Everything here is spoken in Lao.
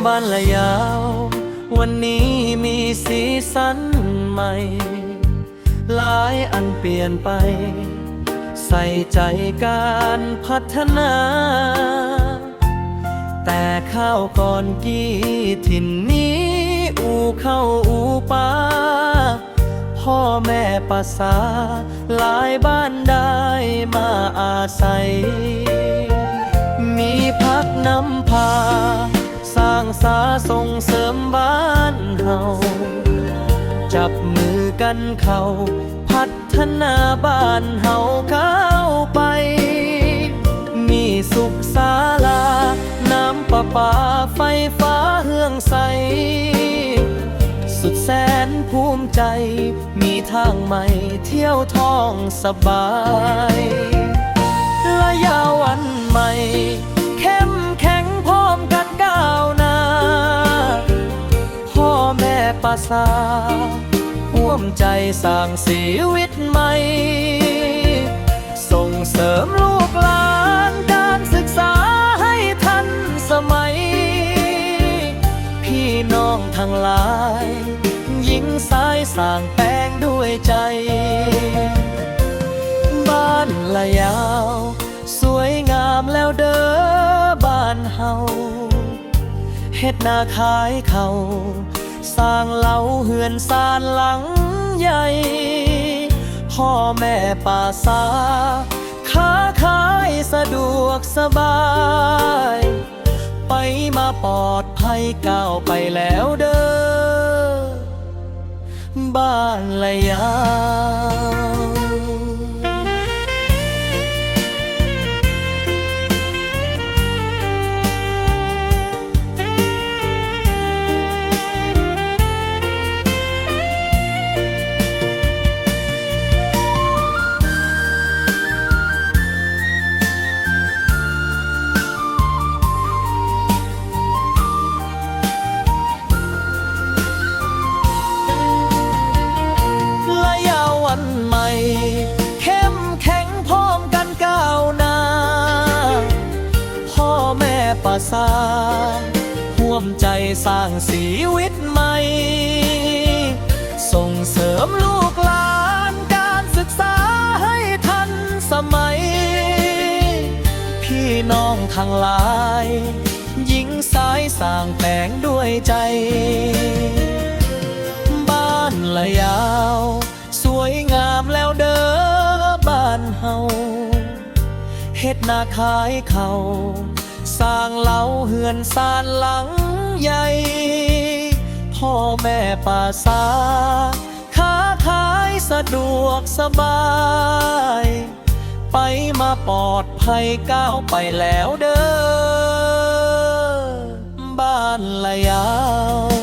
ບ້ານລະຍາວ ວັນນີ້ມີສີສັນໃໝ່ ຫຼາຍອັນປ່ຽນໄປ ໃສ່ໃຈການພັດທະນາ. ແຕ່ຄາວກ່ອນກີ້ ຖິ່ນນີ້ອູ່ເຂົ້າອູ່ປາ ພໍ່ແມ່ປະຊາ ຫຼາຍບ້ານໄດ້ມາອາໄສ ມີພັກນຳພາ ສ້າງສາສົ່ງເສີມບ້ານເຮົາ ຈັບມືກັນເຂົ້າ ພັດທະນາບ້ານເຮົາກ້າວໄປ ມີສຸກສາລາ ນ້ຳປະປາ ໄຟຟ້າເຮືອງໃສ ສຸດແສນພູມໃຈ ມີທາງໃໝ່ທ່ຽວທ່ອງສະບາຍ ລະຍາວັນໃໝ່ ເຂັ້ມແຂງພ້ອມກັນກ້າວໜ້າ ພໍ່ແມ່ປະຊາ ຮ່ວມໃຈສ້າງຊີວິດໃໝ່ ສົ່ງເສີມລູກຫຼານການສຶກສາໃຫ້ທັນສະໄໝ ພີ່ນ້ອງທັງຫຼາຍ ຍິງຊາຍສ້າງແປງດ້ວຍໃຈ ບ້ານລະຍາວ ສວຍງາມແລ້ວເດີບ້ານເຮົາ ເຮັດນາຂາຍເຂົ້າ ສ້າງເລົາເຮືອນຊານຫຼັງໃຫຍ່ ພໍ່ແມ່ປະຊາ ຄ້າຂາຍສະດວກສະບາຍ ໄປມາປອດໄພກ້າວໄປແລ້ວເດີ ບ້ານລະຍາວ. ລະຍາວັນໃໝ່ ເຂັ້ມແຂງພ້ອມກັນກ້າວໜ້າ ພໍ່ແມ່ປະຊາ ຮ່ວມໃຈສ້າງຊີວິດໃໝ່ ສົ່ງເສີມລູກຫຼານການສຶກສາໃຫ້ທັນສະໄໝ ພີ່ນ້ອງທັງຫຼາຍ ຍິງຊາຍສ້າງແປງດ້ວຍໃຈ ບ້ານລະຍາວ ສວຍງາມແລ້ວເດີບ້ານເຮົາ ເຮັດນາຂາຍເຂົ້າ ສ້າງເລົາເຮືອນຊານຫຼັງໃຫຍ່ ພໍ່ແມ່ປະຊາ ຄ້າຂາຍສະດວກສະບາຍ ໄປມາປອດໄພກ້າວໄປແລ້ວເດີ ບ້ານລະຍາວ.